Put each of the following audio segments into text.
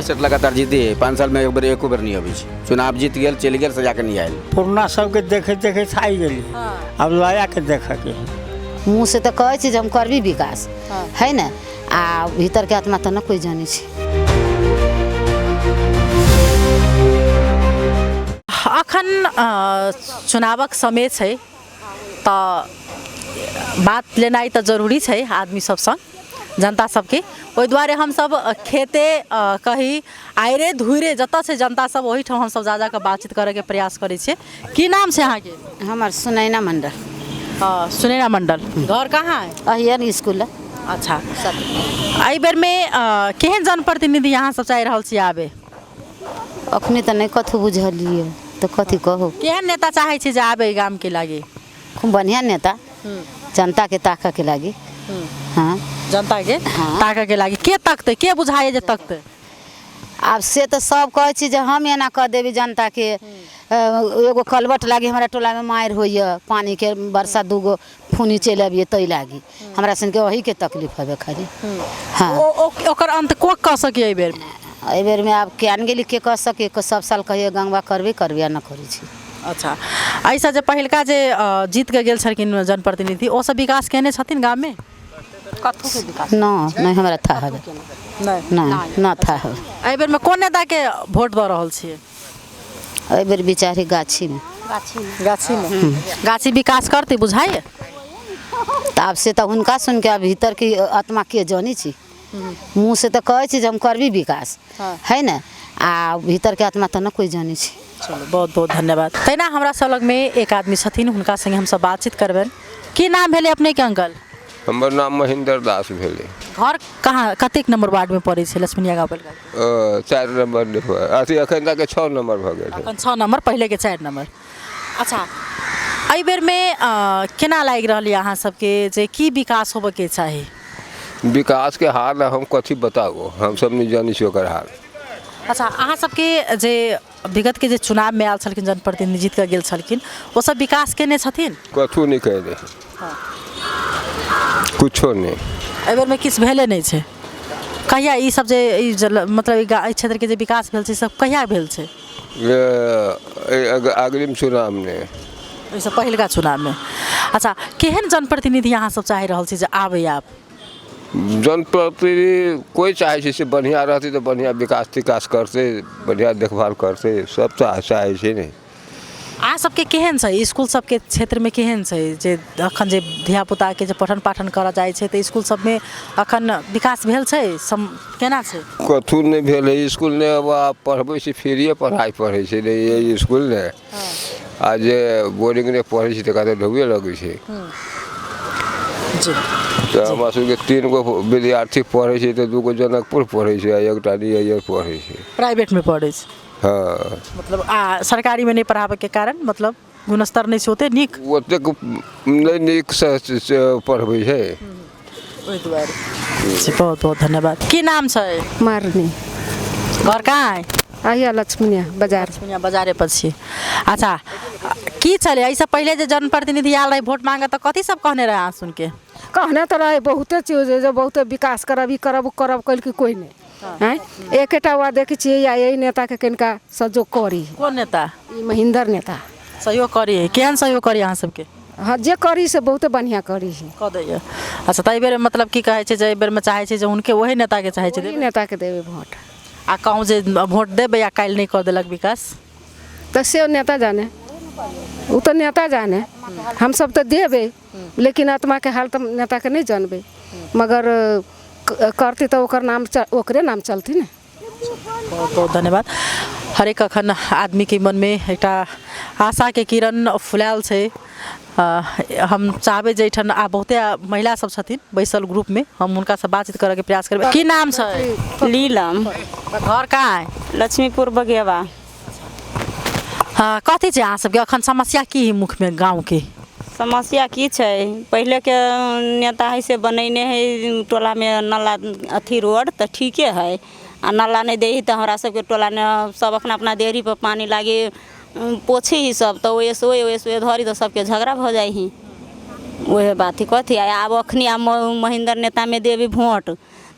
Set लगातार जीते है, 5 साल में एक बेर एको बेर नहीं अबै छै। चुनाव जीत गेल, चलि गेल, सजा के नहीं आयल। पुरना सबके देखैत देखैत थाकि गेली, आब नया के देखऽके है। मुँह से तऽ कहै छी जे हम करबी विकास है ने, आ भीतरके आत्मा तऽ न कोइ जानै छै। अखन चुनावक समय छै तऽ बात लेनाइ तऽ जरूरी छै आदमी सब संग, जनता सबके। ओहि दुआरे हमसब खेते कही आइरे धुरे जतऽ छै जनता सब ओहिठाम हमसब जा जाकऽ बातचीत करैके प्रयास करै छियै। की नाम छै अहाँके? हमर सुनैना मंडल। सुनैना मंडल, घर कहाँ है? अहियन स्कूल। अच्छा, एहि बेरमे केहन जनप्रतिनिधि अहाँ सब चाहि रहल छी आबे? अखनी तऽ नहि कथू बुझलियै तऽ कथी कहू। केहन नेता चाहै छी जे आबे गामके लागी? खूब बढ़िआँ नेता, जनताके ताकऽके लागी। हाँ, जनताके हाँ। ताकऽके लागी। के तकतै, के बुझाइए जे तकतै? आब से तऽ सब कहै छी जे हम एना कऽ देबै जनताके। एगो कलबट लागी हमरा टोलामे मारि होइए पानिके, बरसा दूगो फूनी चलि अबियै ताहि लागी हमरा सनके ओहीके तकलीफ हेबे खाली। हाँ, ओकर अंत को कऽ सकी एहि बेर? एहि बेरमे आब किया ने गेली के कऽ सकी, सब साल कहियो गंगबा करबे करबे आ न करै छी। अच्छा, एहिसँ जे पहिलका जे जीत के गेल छलखिन जनप्रतिनिधि, ओ सब विकास केने छथिन गाममे? न, नहि हमरा था हवे। नहि, नहि था हवे। एहि बेरमे कोन नेताके वोट दऽ रहल छियै? एहि बेर बिचारी गाछीमे। गाछीमे? गाछी विकास करतै बुझाइए? तऽ आब से तऽ हुनका सुनिके आब भीतरके आत्मा के जानै छी। मुँह से तऽ कहै छी जे हम करबी विकास है ने, आ भीतरके आत्मा तऽ न कोइ जानै छै। चलू, बहुत बहुत धन्यवाद। तहिना हमरा सब लगमे एक आदमी छथिन, हुनका संगे हमसब बातचीत करबनि। की नाम भेलै अपनेके अंकल? हमर नाम महेंद्र दास भेलै। घर कहाँ, कतेक नंबर वार्डमे पड़ै छै लक्ष्मीनिया गाँव पालिका? 4 नंबर नहि, अथी एखन तक 6 नंबर भऽ गेल। एखन 6 नंबर, पहिलेके 4 नंबर। अच्छा, एहि बेरमे केना लागि रहल यऽ अहाँ सबके जे की विकास होबऽके चाही? विकासके हाल हम कथी बताबू, हमसब नहि जानै छी ओकर हाल। अच्छा, अहाँ सबके जे विगतके जे चुनावमे आयल छलखिन जनप्रतिनिधि, जीत कऽ गेल छलखिन, ओ सब विकास केने छथिन? कथू नहि कयने, कुछो नहि। एहि बेरमे किछु भेले नहि छै? कहिया ई सब जे ई मतलब एहि क्षेत्रके जे विकास भेल छै, सब कहिया भेल छै? अग्रिम चुनावमे। ओहिसँ पहिलका चुनावमे। अच्छा, केहन जनप्रतिनिधि अहाँ सब चाहि रहल छी जे आबै आब? जनप्रतिनिधि कोइ चाहै छै से बढ़िआँ रहतै तऽ बढ़िआँ विकास तिकास करतै, बढ़िआँ देखभाल करतै, सब तऽ चाहै छै ने। अहाँ सबके केहन छै इसकुल सबके क्षेत्रमे, केहन छै जे अखन जे धियापुताके जे पठन पाठन करऽ जाइ छै तऽ इसकुल सबमे अखन विकास भेल छै? केना छै? कथू नहि भेल है इसकुल नहि। अब पढ़बै छै, फ्रीए पढ़ाइ पढ़ै छै ने इसकुल ने, आ जे बोर्डिंग नहि पढ़ै छै तकरा तऽ ढौए लगै छै। तऽ हमरा सबके 3 गो विद्यार्थी पढ़ै छै तऽ 2 गो जनकपुर पढ़ै छै आ एकटा नियर पढ़ै छै। प्राइवेटमे पढ़ै छै? हाँ। मतलब आ सरकारीमे नहि पढ़ाबैके कारण मतलब गुणस्तर नहि छै ओतेक नीक? ओतेक नहि नीकसँ से पढ़बै छै ओहि दुआरे। बहुत बहुत धन्यवाद। की नाम छै? मारनी। घर कहाँ है? आइया लक्ष्मीनिया बाजार। लक्ष्मीनिया बाजारे पर छी। अच्छा, की छलै एहिसँ पहिले जे जनप्रतिनिधि आयल रहै वोट मांगे तऽ कथी सब कहने रहै अहाँ सुनके? कहने तऽ रहै बहुते चीज जे बहुते विकास करब, ई करब, ओ करब, कहलकै कोइ नहि। आँय, एकेटा वा देखै छियै या एहि नेताके कनिका सहयोग करी। कोन नेता? ई महेंद्र नेता। सहयोग करी? केहन सहयोग करी अहाँ सबके? हाँ, जे करी से बहुते बढ़िआँ करी। कऽ दैए। अच्छा, तऽ एहि बेर मतलब की कहै छै जे एहि बेरमे चाहै छै जे हुनके ओही नेताके चाहै छै? ओही नेताके देबै वोट। आ कहूँ जे वोट देबै आ काल्हि नहि कऽ देलक विकास? तऽ से नेता जाने, ओ तऽ नेता जाने, हमसब तऽ देबै, लेकिन आत्माके हाल तऽ नेताके नहि जानबै, मगर करतै तऽ ओकर नाम ओकरे नाम चलतै ने। बहुत बहुत धन्यवाद। हरेक अखन आदमीके मनमे एकटा आशाके किरण फुलायल छै। हम चाहबै जे एहिठाम आब बहुते महिला सब छथिन बैसल ग्रुपमे, हम हुनकासँ बातचीत करऽके प्रयास करबै। की नाम छै? लीलम। घर कहाँ है? लक्ष्मीपुर बगेवा। हाँ, कथी छै अहाँ सबके अखन समस्या की है मुखमे गाँवके? समस्या की छै, पहिलेके नेता है से बनैने है टोलामे नाला अथी रोड तऽ ठीके है, आ नाला नहि दै है तऽ हमरा सबके टोलामे सब अपना अपना देहरी पर पानी लागे पोछे ही सब, तऽ ओहिसँ ओहि ओहिसँ ओहि धरी तऽ सबके झगड़ा भऽ जाइ है। ओहे बात है कथी। आब अखनी आब महेंद्र नेतामे देबै वोट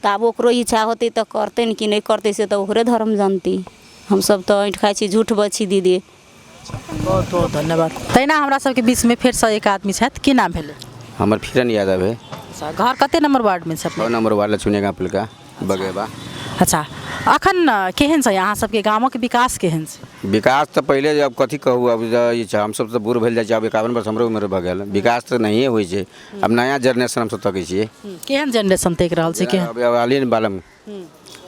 तऽ आब ओकरो इच्छा होतै तऽ करतै ने कि नहि करतै से तऽ ओकरे धर्म जानतै। हमसब तऽ ऐंठ खाइ छी, झूठ बजै छी दीदी। बहुत बहुत धन्यवाद। तहिना हमरा सबके बीचमे फेरसँ एक आदमी छथि, की नाम भेलै? हमर फिरन यादव है। अच्छा, घर कते नम्बर वार्डमे छै? 6 नम्बर वार्ड, लक्ष्मीनिया गाँव पुलका बगेबा। अच्छा, अखन केहन छै अहाँ सबके गामक विकास, केहन छै? विकास तऽ पहिले अब कथी कहू, अब ई छै, हमसब तऽ बूढ़ भेल जाइ छै, आब 51 वर्ष हमरो उम्र भऽ गेल। विकास तऽ नहिए होइ छै। अब नया जेनरेशन हमसब तकै छियै। केहन जेनरेशन ताकि रहल छै, केहन? अब आलिए ने बालम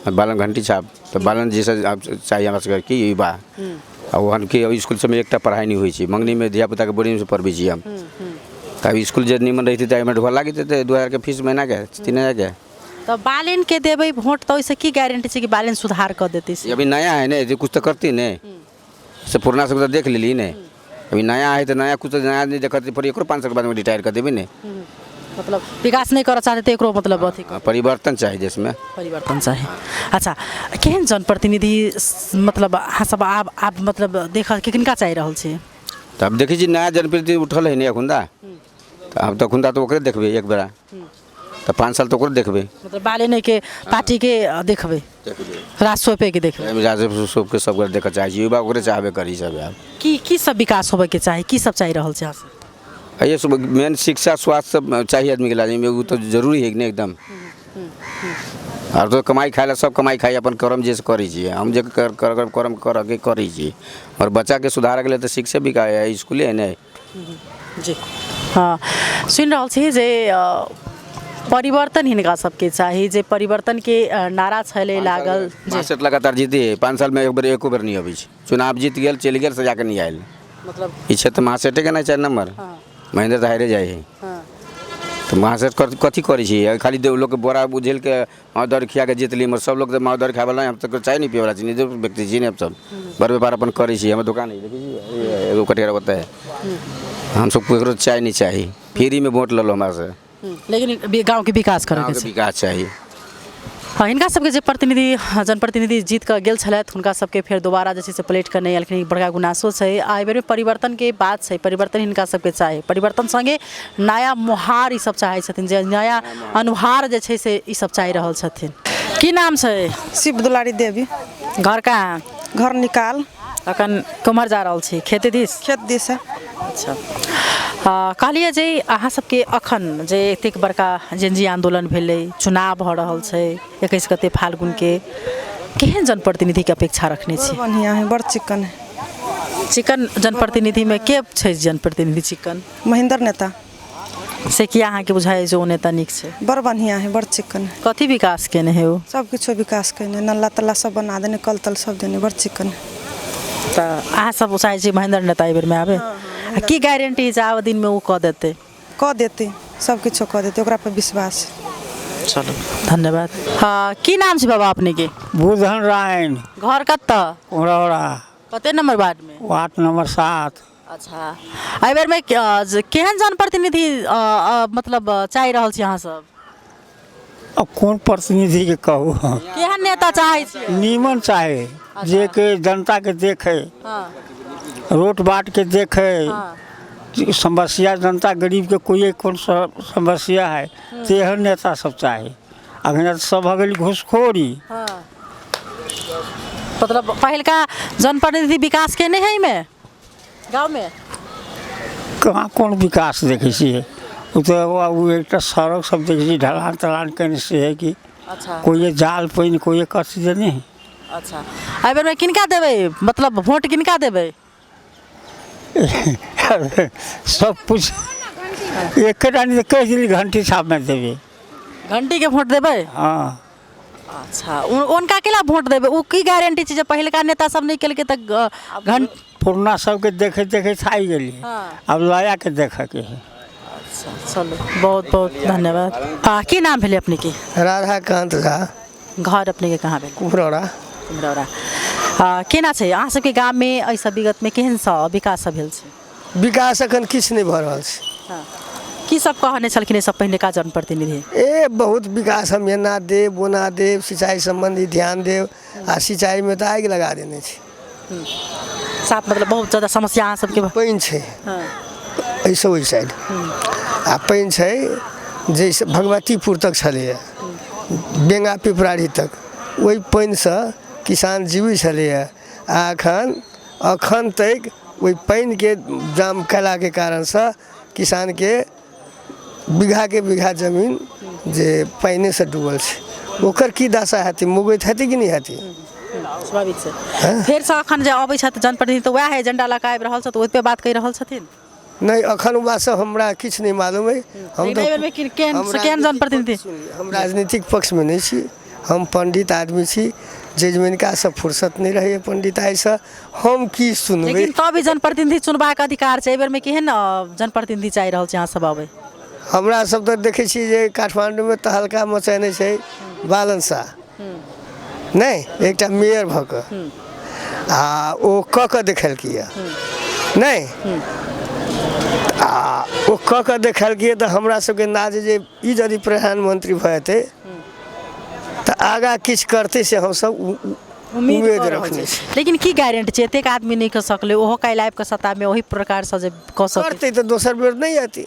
बालम घंटी छाप तऽ बालम जैसे आब चाही हमरा सबके कि युवा आ ओहन कि इसकुल सबमे एकटा पढ़ाइ नहि होइ छै। मंगनीमे धियापुताके बोर्डिंगसँ पढ़बै छियै हम। तऽ आब इसकुल जे निमन रहितै तऽ एहिमे ढोआ लागि जेतै। 2000 के फीस महीनाके, 3000 के। तऽ बालेनके देबै वोट तऽ ओहिसँ की गारंटी छै कि बालेन सुधार कऽ देतै से? ये अभी नया है ने, जे कुछ तऽ करती ने से। पुरना सब तऽ देख लेली ने, अभी नया है तऽ नया कुछ तऽ नया नहीं देखत। पर एकरो 5 साल के बाद में रिटायर कर देबै ने। मतलब विकास नहि करऽ चाहतै तऽ एकरो मतलब अथी परिवर्तन चाही देशमे। परिवर्तन चाही। अच्छा, केहन जनप्रतिनिधि मतलब अहाँ सब आब आब मतलब देख के किनका चाहि रहल छी? तऽ आब देखै छी नया जनप्रतिनिधि उठल है ने एखुनदा, तऽ आब तऽ एखुनदा तऽ ओकरे देखबै। एक बेरा तऽ 5 साल तऽ ओकरे देखबै। मतलब बालेनके पार्टीके देखबै, राजस्वपे के देखबै? सबके सबके देखऽ चाहै छी। युवा ओकरे चाहबे करी सब आब। की की सब विकास होबऽके चाही, की सब चाहि रहल छै अहाँ सब? आ ये सब मेन शिक्षा, स्वास्थ्य सब चाहिए आदमी के लाजिम, एगो तो जरूरी है कि नहीं एकदम। और तो कमाई खाए ला सब कमाई खाइ, अपन कर्म जे करै छियै। हम जे कर कर कर- कर्म करके करै छी और बच्चाके सुधारके लेल तऽ शिक्षे विकास है, स्कूले है ने। जी हँ, सुनि रहल छी जे परिवर्तन हिनका सबके चाही, जे परिवर्तनके नारा छलै लागल जे 5 सेट लगातार जीती है, 5 सालमे एक बेर एको बेर नहि अबै छै। चुनाव जीत गेल, चलि गेल, से जाके नहि आयल। मतलब ई क्षेत्र महासेठेके नहि 4 नम्बर महेंद्र तऽ हारे जाइ है। तऽ महासेठ कथी करै छी? खाली लोकके बोरा उझेल के माँ दर खिया के जीत ली। मगर सब लोग तऽ माँ दर खाय वाला नहीं, हम तऽ चाय नहीं पिए वाला छी, निजो व्यक्ति छी ने। हम सब बड़ व्यापार अपन करै छी। हमर दुकान है, देखै छी, एगो कटिहार ओतऽ है। हम सब ककरो चाय नहीं चाही, फ्रीमे वोट लऽ लो हमरा से। लेकिन गाँवके विकास करऽके गाँवके छै। विकास चाही। हँ, हिनका सबके जे प्रतिनिधि जनप्रतिनिधि जीत कऽ गेल छलथि, हुनका सबके फेर दोबारा जे छै से पलटि कऽ नहि एलखिन, ई बड़का गुनासो छै। आ एहि बेर परिवर्तनके बात छै, परिवर्तन हिनका सबके चाही। परिवर्तन सङ्गे नया मुहार ई सब चाहै छथिन, जे नया अनुहार जे छै से ई सब चाहि रहल छथिन। की नाम छै? शिव दुलारी देवी। घर कहाँ? घर निकाल। अखन केम्हर जा रहल छी, खेती दिस? खेत दिस है। अच्छा, कहलियै जे अहाँ सबके अखन जे एतेक बड़का जेनजी आन्दोलन भेलै, चुनाव भऽ रहल छै 21 गते फाल्गुनके, केहन जनप्रतिनिधिके अपेक्षा रखने बड़ छी? बढ़िया है, बड़ चिकन है। चिकन जनप्रतिनिधिमे के छै जनप्रतिनिधि चिकन? महेंद्र नेता। से किया अहाँके बुझाइ जे ओ नेता नीक छै? बड़ बढ़िया है, बड़ चिकन है। कथी विकास केने है ओ? सब किछो विकास केने, नल्ला तल्ला सब बना देने, कल तल सब देने, बड़ चिकन है। तऽ अहाँ सब चाहै छी महेंद्र नेता एहि बेरमे आबै? आ की गारंटी जे आब दिनमे ओ कऽ देतै? कऽ देतै, सब किछो कऽ देतै, ओकरा पर विश्वास है। चलू, धन्यवाद। हँ, की नाम छै बाबा अपनेके? बुधन रायन। घर कतऽ? कुमरौरा। कते नम्बर वार्डमे? Ward number 7। अच्छा, एहि बेरमे केहन जनप्रतिनिधि मतलब चाहि रहल छी अहाँ सब? अब कौन प्रतिनिधि के कहू? केहन नेता चाहै छी? नीमन चाहे, जे के जनता के देखे, रोड बाट के देखे, समस्या जनता गरीब के कोई कौन समस्या है, तेहन नेता सब चाहे। अखन सब भऽ गेल घूसखोरी। मतलब पहिलका जनप्रतिनिधि विकास केने है एहिमे गाँवमे? कहाँ कोन विकास देखै छियै? ओ तऽ ओ एकटा सड़क सब देखै छियै, ढलान तलान केने से है कि कोई जाल पानि, कोई कथी देने है। अच्छा, एहि बेरमे किनका देबै, मतलब वोट किनका देबै? सब कुछ एकेटा नहि कहि देली, घंटी छापमे देबै। घंटीके वोट देबै? हँ। अच्छा, उनका केला वोट देबै? ओ की गारंटी छै जे पहिलका नेता सब नहि केलकै तऽ घंट पुरना सबके देखैत देखैत थाकि गेलियै। आब नयाके देखऽके है। अच्छा, चलू, बहुत बहुत धन्यवाद। की नाम भेलै अपनेके? राधाकान्त झा। घर अपनेके कहाँ भेल? कुमरौरा। कुमरौरा। केना छै अहाँ सबके गाममे, एहिसँ विगतमे केहन सँ विकास सब भेल छै? विकास एखन किछु नहि भऽ रहल छै। की सब कहने छलखिन एहिसँ पहिलका जनप्रतिनिधि? ए बहुत विकास, हम एना देब, ओना देब, सिंचाई सम्बन्धी ध्यान देब, आ सिंचाईमे तऽ आगि लगा देने छै। साफ मतलब बहुत ज्यादा समस्या अहाँ सबके पानि छै एहिसँ ओहि साइड, आ पानि छै जाहिसँ भगवतीपुर तक छलैए। बेंगा पिपराढ़ी तक ओहि पानिसँ किसान जीबै छलैए। आ एखन एखन तक ओहि पानिके जाम कयलाके कारणसँ किसानके बीघाके बीघा जमीन जे पानिएसँ डूबल छै, ओकर की दशा हेतै? मुगैत हेतै कि नहि हेतै? स्वाभाविक छै। फेरसँ अखन जे अबै छथि जनप्रतिनिधि तऽ वएह एजेंडा लऽ कऽ आबि रहल छथि, ओहि पे बात कहि रहल छथिन? नहि, अखन ओ बात सब हमरा किछु नहि मालूम अइ। हम एहि बेरमे केहन हम केहन जनप्रतिनिधि? हम राजनीतिक पक्षमे नहि छी, हम पंडित आदमी छी। जजमेनकासँ फुर्सत नहि रहैए पंडिताइसँ, हम की सुनबै? लेकिन तब भी जनप्रतिनिधि चुनबाक अधिकार छै। एहि बेरमे केहन जनप्रतिनिधि चाहि रहल छै अहाँ सब अबै? हमरा सब तऽ देखै छी जे काठमाण्डूमे तहलका मचेने छै बालन शाह, नहि एकटा मेयर भऽ कऽ, आ ओ कऽ कऽ देखेलकैए नहि, आ ओ कऽ कऽ देखेलकैए। तऽ हमरा सबके नाज जे ई यदि प्रधानमंत्री भऽ जेतै तऽ आगाँ किछु करतै, से हमसब उम्मीद उम्मीद कऽ रहल रखने छी। छी। लेकिन की गारंटी छै एतेक आदमी नहि कऽ सकलै, ओहो काल्हि आबि कऽ सत्तामे ओहि प्रकारसँ जे कऽ सकतै? करतै तऽ दोसर बेर नहि अयतै।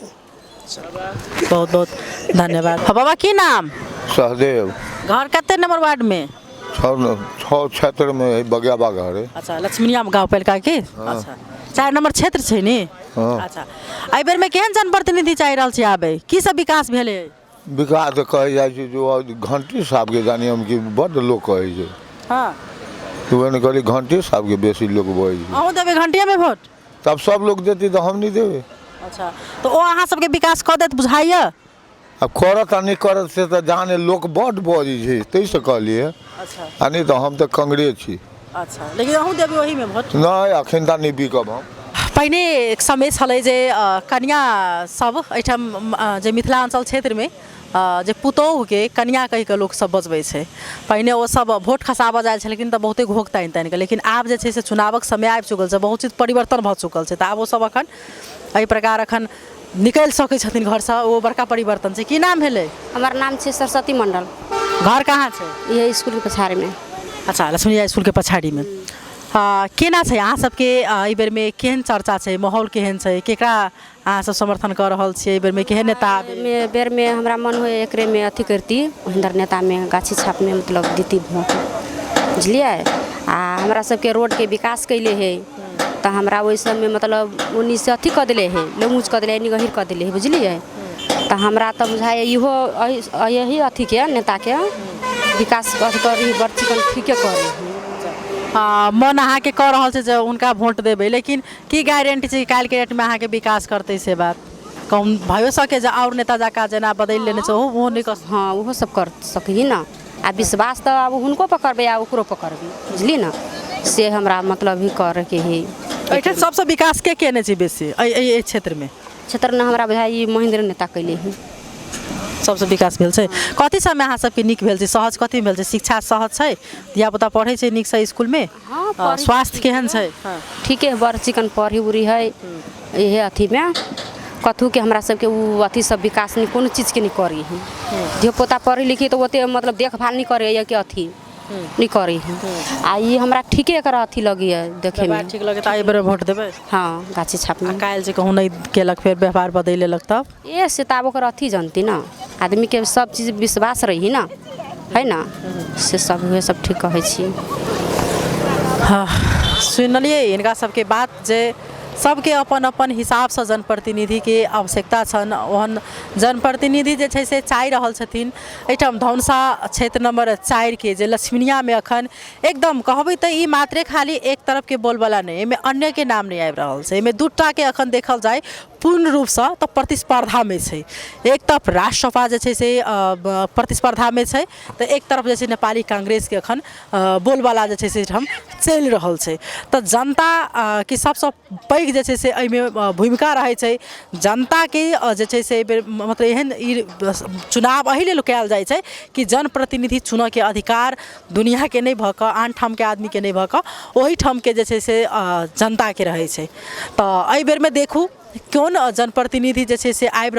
बहुत बहुत धन्यवाद। हँ बाबा, की नाम? सहदेव। घर कते नंबर वार्ड में? 6 क्षेत्र में है, बगियाबा घर है। अच्छा, लक्ष्मीनिया गाँव पहिलका की? अच्छा, 4 नंबर क्षेत्र छै नि? हाँ। अच्छा, एहि बेर में केहन जनप्रतिनिधि चाहि रहल छी आबे? की सब विकास भेलै? विकास तऽ कहै जाइ छै जो घंटी साहबके जानी हम कि बड्ड लोक कहै छै। हाँ, तऽ ओहे ने कहली, घंटी साहबके बेसी लोक बजै छै। अहूँ देबै घंटिया में वोट? तब सब लोक देतै तऽ हम नहि देबै? अच्छा, तऽ ओ अहाँ सबके विकास कऽ देत बुझाइया? आब करत आ नहि करत से तऽ जाने, लोक बड्ड बजै छै ताहिसँ कहलियै। अच्छा। आ नहि तऽ हम तऽ कांग्रेस छी। अच्छा, लेकिन अहूँ देबै ओहीमे वोट? नहि, अखन तऽ नहि बिकब हम। पहिने एक समय छलै जे कनिया सब एहिठाम जे मिथिलाञ्चल क्षेत्रमे जे पुतोहुके कनिया कहि कऽ लोकसब बजबै छै, पहिने ओ सब वोट खसाबऽ जाइ छलखिन तऽ बहुते घोघ तानि तानि कऽ। लेकिन आब जे छै से चुनावक समय आबि चुकल छै, बहुत चीज परिवर्तन भऽ चुकल छै, तऽ आब ओ सब अखन एहि प्रकार अखन निकलि सकै छथिन घरसँ, ओ बड़का परिवर्तन छै। की नाम भेलै? हमर नाम छै सरस्वती मंडल। घर कहाँ छै? इहे स्कूलके पछाड़ीमे। अच्छा, लक्ष्मीनिया स्कूलके पछाड़ीमे। केना छै अहाँ सबके एहि बेरमे, केहन चर्चा छै, माहौल केहन छै, केकरा अहाँ सब समर्थन कऽ रहल छियै एहि बेरमे, केहन नेता आबै? बेरमे हमरा मन होइ एकरेमे अथी करती, महेन्द्र नेतामे गाछी छापमे मतलब देती वोट, बुझलियै? आ हमरा सबके रोडके विकास कैले है तऽ हमरा ओहि सबमे मतलब ओन्नीसँ अथी कऽ देले है, ऊँच कऽ देले है, गहीर कऽ देले है, बुझलियै? तऽ हमरा तऽ बुझाइए इहो यही अथीके नेताके विकास अथी करी, बड़ चिकन ठीके करी। मन अहाँके कऽ रहल छै जे हुनका वोट देबै, लेकिन की गारंटी छै कि काल्हिके डेटमे अहाँके विकास करतै? से बात कहूँ भयो सके जे आओर नेता जकाँ जेना बदलि लेने छै, ओहो नहि कऽ। हँ, ओहो सब कर सकही ने। आ विश्वास तऽ आब हुनको पर करबै आ ओकरो पर करबै, बुझली ने? से हमरा मतलब ही करैके है। एहिठाम सबसँ विकास के केने छै बेसी एहि एहि क्षेत्रमे? क्षेत्रमे हमरा बुझाइ ई महेन्द्र नेता कैले है। सबसँ विकास भेल छै। कथी सबमे अहाँ सबके नीक भेल छै, सहज कथी भेल छै? शिक्षा सहज छै? धियापुता पढ़ै छै नीकसँ स्कूलमे? हँ। स्वास्थ्य केहन छै? ठीके, बड़ चिकन पढ़ी उढ़ी है। इहे अथीमे कथूके हमरा सबके ओ अथी सब विकास नहि, कोनो चीजके नहि करै है। धियोपुता पढ़ी लिखी तऽ ओते मतलब देखभाल नहि करैए कि अथी नहि करै है। आ ई हमरा ठीके एकर अथी लगैए देखैमे। ठीक लगे तऽ एहि बेर वोट देबै? हँ, गाछी छापमे। काल्हि जे कहूँ नहि केलक, फेर व्यवहार बदलि लेलक तब? ए से तऽ आब ओकर अथी जनती ने, आदमीके सब चीज विश्वास रही ने है ने, से सब उहे सब ठीक कहै छी। हाँ, सुनलियै हिनका सबके बात जे सबके अपन अपन हिसाबसँ जनप्रतिनिधिके आवश्यकता छनि, ओहन जनप्रतिनिधि जे छै से चाहि रहल छथिन। एहिठाम धौनसा क्षेत्र नंबर 4 के जे लक्ष्मीनियामे अखन एकदम कहबै तऽ ई मात्रे खाली एक तरफके बोलबाला नहि, एहिमे अन्यके नाम नहि आबि रहल छै। एहिमे दूटाके अखन देखल जाय पूर्ण रूपसँ तऽ प्रतिस्पर्धामे छै। एक तरफ राष्ट्रसभा जे छै से प्रतिस्पर्धामे छै तऽ एक तरफ जे छै नेपाली कांग्रेसके अखन बोलबाला जे छै से एहिठाम चलि रहल छै। तऽ जनता के सबसँ पैघ जे छै से एहिमे भूमिका रहै छै। जनताके जे छै से एहिबेर मतलब एहन ई चुनाव एहि लेल कयल जाइ छै कि जनप्रतिनिधि चुनऽके अधिकार दुनिआँके नहि भऽ कऽ, आन ठामके आदमीके नहि भऽ कऽ, ओहिठामके जे छै से जनताके रहै छै। तऽ एहि बेरमे देखू कोन जनप्रतिनिधि जे छै से आबि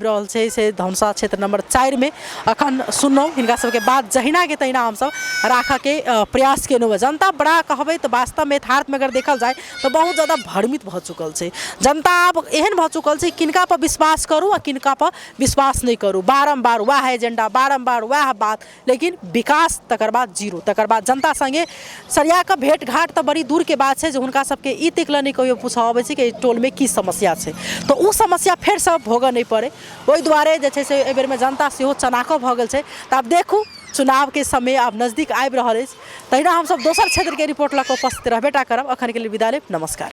रहल छै से धनुषा क्षेत्र नंबर 4मे अखन सुनलहुँ। हिनका सबके बात जहिनाके तहिना हमसब राखऽके प्रयास केलहुँ। जनता बड़ा कहबै तऽ वास्तवमे यथार्थमे अगर देखल जाय तऽ बहुत ज्यादा भ्रमित भऽ चुकल छै जनता। आब एहन भऽ चुकल छै, किनका पर विश्वास करू आ किनका पर विश्वास नहि करू। बारम्बार वएह एजेंडा, बारम्बार वएह बात, लेकिन विकास तकर बाद जीरो। तकर बाद जनता सङ्गे सरिया कऽ भेँट घाट तऽ बड़ी दूरके बात छै जे हुनका सबके ई तक लए नहि कहियो पूछऽ अबै छै कि एहि टोलमे की समस्या छै, तऽ ओ समस्या फेरसँ भोगऽ नहि पड़ै, ओहि दुआरे जे छै से एहि बेरमे जनता सेहो चनाको भऽ गेल छै। तऽ आब देखू, चुनावके समय आब नजदीक आबि रहल अछि, तहिना हमसब दोसर क्षेत्रके रिपोर्ट लऽ कऽ उपस्थित रहबे टा करब। अखनके लेल विदा लेब, नमस्कार।